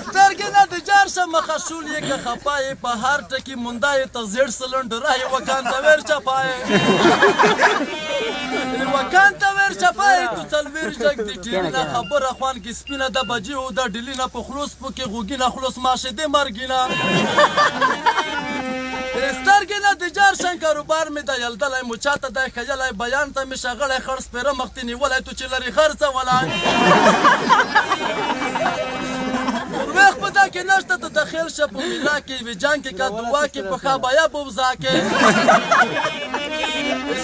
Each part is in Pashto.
سترګې نه د جار شه مخه شول یې که خپه یې په هر ټکي مونده یې ته زیړ سلنډ رایې وکان ته ویر چپه یې وکان ته ویر چپه یې تو څلوېر جګ دي ټیرینه خبره خوان کې سپینه د بجې او د ډیلینه په خلوص پکې غوږینه خلوص ماشې دې مرګینه سترګې نه د جار شن کاروبار مې د یلدلی مو چاته دی ښیلی بیان ته مې شغلی خړ سپېره مخ دې نیولی تو چې لرې خرڅولی ویخ په دا کې نشته ته دخیل شه په میلا کې وی جنګ کې که دعا کې په ښه بیه بوزا کې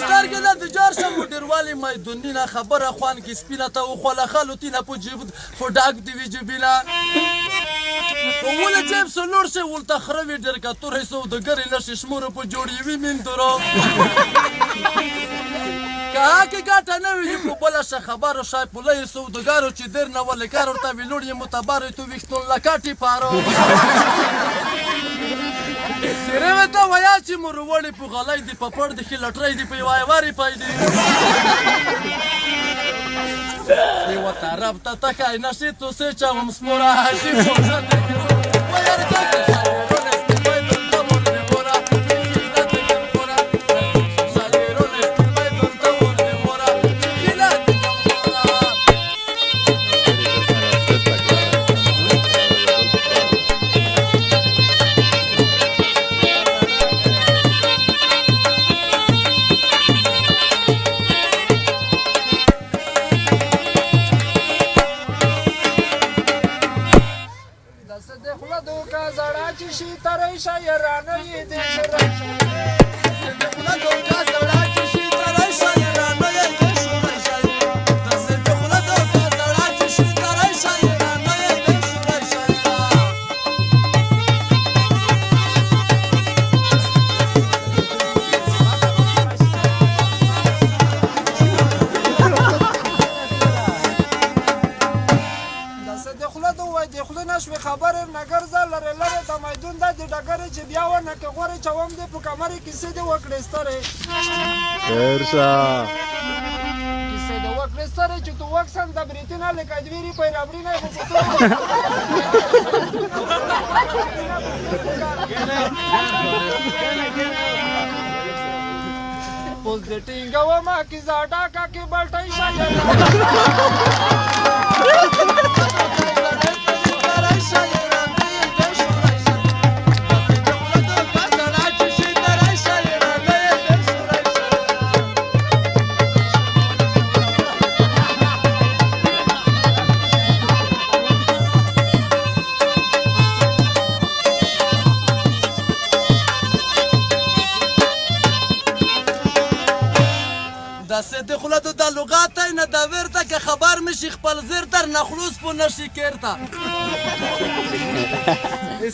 سترګې نه د جار شه مو ډېروالي میدوني نه خبره خوان کې سپینه ته وخوله خلوتینه په جیب خو ډاک دې وي جبینه ولې جیب سو لوړ شي ولته خره وي ډېر که تورې سوداګرې نه شي شمورو په جوړې وي میندورو که هکې ګټه نه وي په بله شه خبرو شای په لویو سوداګرو چې ډېر نه ولې کار ورته وي لوړ یې معتبر تو ویښتون لکه ټیپارو سیرې ورته ویا چې مروړې په غلی دي په پړ دي ښې لټرۍ دي په یوه یوه پای دي یوه طرف ته تښی نه شي تو سې چوم سپوره شي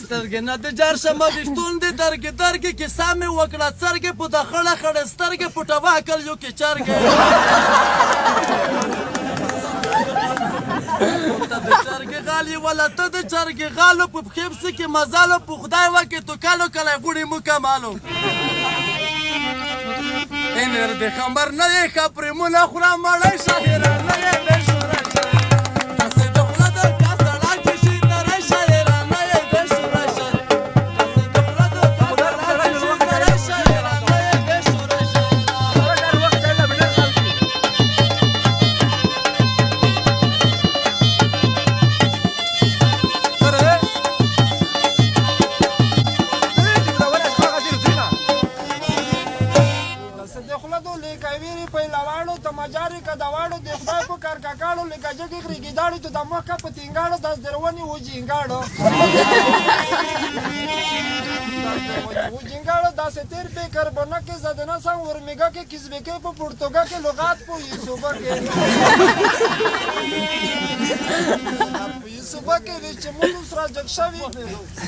سترګې نه د جار شمه ویښتون دې درګې درګې کیسه مې وکړه څرګې په د خړه خړې سترګې پټوه کلیو کې چرګې ته د چرګې غالي ولا ته د چرګې غالو په پښې پسې کې مزالو په خدای وکې تو کالو کلی غوړي مکمالو انر د خمبر نه یې ښه پرېمونه خوره مړی شاعره نه یې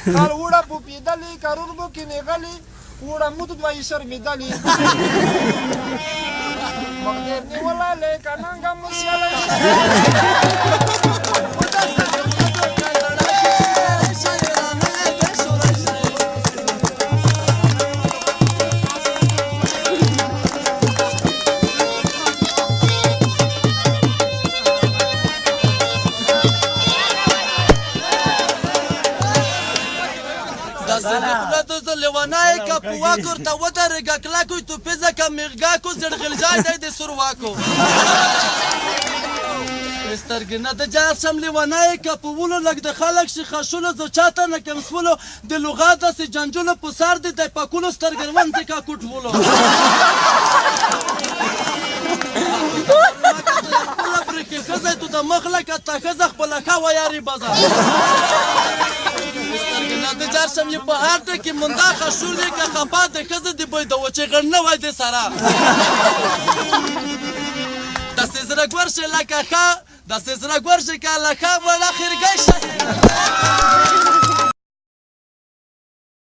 خال وړه پوپیدلی کرور بو کې نیغلی وړه مود دوی شرمیدلی مقدر نیولی لکه ننګه مسیالی داسې د خوله د زه لیونی که په واک ورته ودرېږه کلکو توپیزه که میرګاکو زړغلجای دی د سورواکو سترګې نه د جار شم لیونی که په ولو لږ د خلک شي خشولو زه چاته نه کم سولو د لغات داسې جنجولو په سر دې دی پکولو سترګې ونځې کا کوټ ولو خپله پرې کې ښځه تو د مخ لکه تا ښځه خپله ښه ویاري بازار سترګې نه د جار شم یې په هر ټکي موندا خشولې که خپه د ښځې د بوی د وچې غړ نه وای د سره داسې زړه ګور شي لکه ښه داسې زړه ګور شي که له ښه وړه خیرګی شي.